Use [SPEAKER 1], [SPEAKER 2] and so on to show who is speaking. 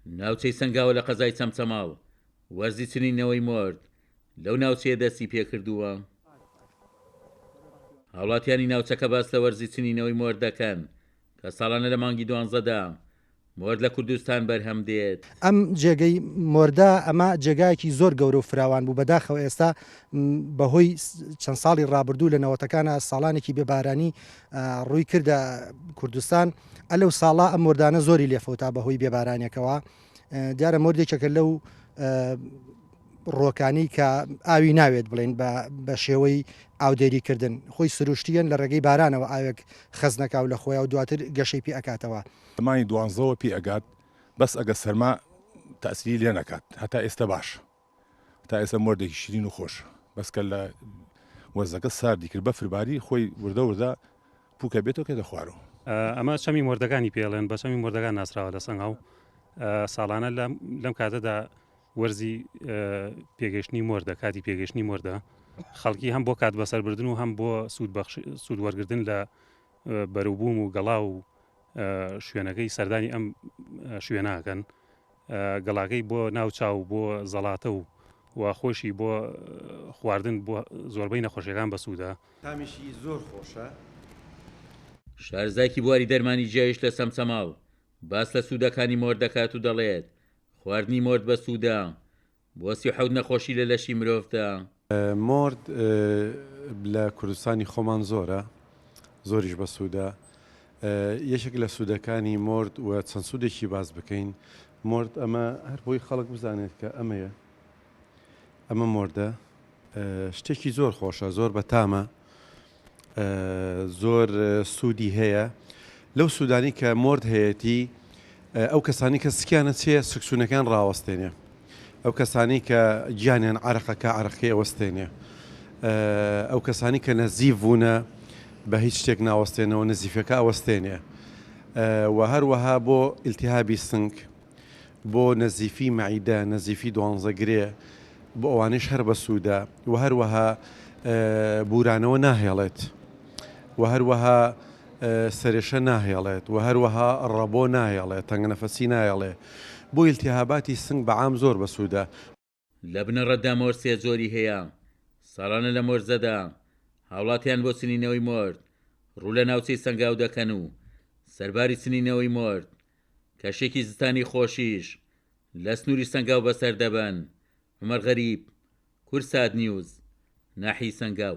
[SPEAKER 1] ناوچەی سەنگاوە لە قەزای چەمچەماڵ، وەرزی چنینەوەی مۆرد لەو ناوچەیە دەستی پێکردووە. هاوڵاتیانی ناوچەکە باس لە وەرزی چنینەوەی مۆرد دەکەن کە ساڵانە لە مانگی دوانزەدا مۆرد لە کوردستان بەرهەم دێت.
[SPEAKER 2] ئەم جێگەی مۆردە ئەمە جێگایەکی زۆر گەورە و فراوان بوو، بەداخەوە ئێستا بەهۆی چەند ساڵی ڕابردوو لە نەوەتەکانا ساڵانێکی بێ بارانی ڕووی کردە کوردستان، ئەلەو ساڵە ئەم مۆردانە زۆری لێ فەوتا بەهۆی بێ بارانیەکەوە، دیارە مۆرد یەکێکە لەو ڕووەکانی کە ئاوی ناوێت بڵێن بە شێوەی ئاودێری کردن خۆی سروشتیەن لە ڕێگەی بارانەوە ئاوێک خەزنەکا و لە خۆیا و دواتر گەشەی پێ ئەکاتەوە.
[SPEAKER 3] لە مانگی دوانزەوە پێ ئەگات بەس ئەگەر سەرما تاسیری لێ نەکات هەتا ئێستا باشە هەتا ئێستا مۆردێکی شیرین و خۆشە بەس کە لە وەرزەکە ساردی کرد بەفر باری خۆی وردە وردە پوکە بێتەوە کێتە خوارەوە.
[SPEAKER 4] ئەمە چەمی مۆردەکانی پێڵێن بە چەمی مۆردەکان ناسراوە لە سەنگاو ساڵانە لەم کاتەدا وەرزی پێگەشتنی مۆردە کاتی پێگەشتنی مۆردە خەڵکی هەم بۆ کات بەسەربردن و هەم بۆ سوود وەرگتن لە بەروبووم و گەڵا و شوێنەکەی سەردانی ئەم شوێناکەن گەڵاکەی بۆ ناو چاو بۆ زەڵاتە و و خۆشی بۆ خواردن بۆ زۆربەی نەخۆشیەکان بەسوودە.
[SPEAKER 5] تامیشی زۆر خۆشە.
[SPEAKER 1] شارەزایەکی بواری دەرمانی گیاییش لە چەمچەماڵ باس لە سوودەکانی مۆر دەکات و دەڵێت، خواردنی مۆرد بەسوودە بۆ 37 نەخۆشی لە لەشی مرۆڤدا.
[SPEAKER 5] مۆرد لە کوردستانی خۆمان زۆرە، زۆریش بەسوودە. یەکێک لە سوودەکانی مۆرد و چەند سوودێکی باس بکەین، مۆرد ئەمە هەر بۆی خەڵک بزانێت کە ئەمەیە، ئەمە مۆردە، شتێکی زۆر خۆشە، زۆر بەتامە، زۆر سوودی هەیە لەو سوودانی کە مۆرد هەیەتی ئەو کەسانی کە سکیانە چێ سکچوونەکان ڕاوەستێنێ ئەو کەسانی کە گیانیان عرقەکە عرقەکەی ئەوەستێنێ ئەو کەسانی کە نەزیف بوونە بە هیچ شتێک ناوەستێنەوە نزیفەکە ئەوەستێنێ و هەروەها بۆ ئیلتیهابی سنگ بۆ نەزیفی مەعیدە، نەزیفی دوانزەگرێ، بۆ ئەوانەیش هەر بەسوودە و هەروەها بوورانەوە ناهێڵێت و هەروەها سەرێشە ناهێڵێت و هەروەها ڕەبۆ ناهێڵێت، تەنگەنەفەسی نایەڵێ. بۆ ئیلتیهاباتی سنگ بە عام زۆر بەسوودە.
[SPEAKER 1] لە بنەڕەتدا مۆر سێ جۆری هەیە، ساڵانە لەم وەرزەدا هاوڵاتیان بۆ چنینەوەی مۆرد ڕوو لە ناوچەی سەنگاو دەکەن و سەرباری چنینەوەی مۆرد کەشێکی زستانی خۆشیش لە سنووری سەنگاو بەسەر دەبەن. عومەر غەریب، کوردسات نیوز، ناحیەی سەنگاو.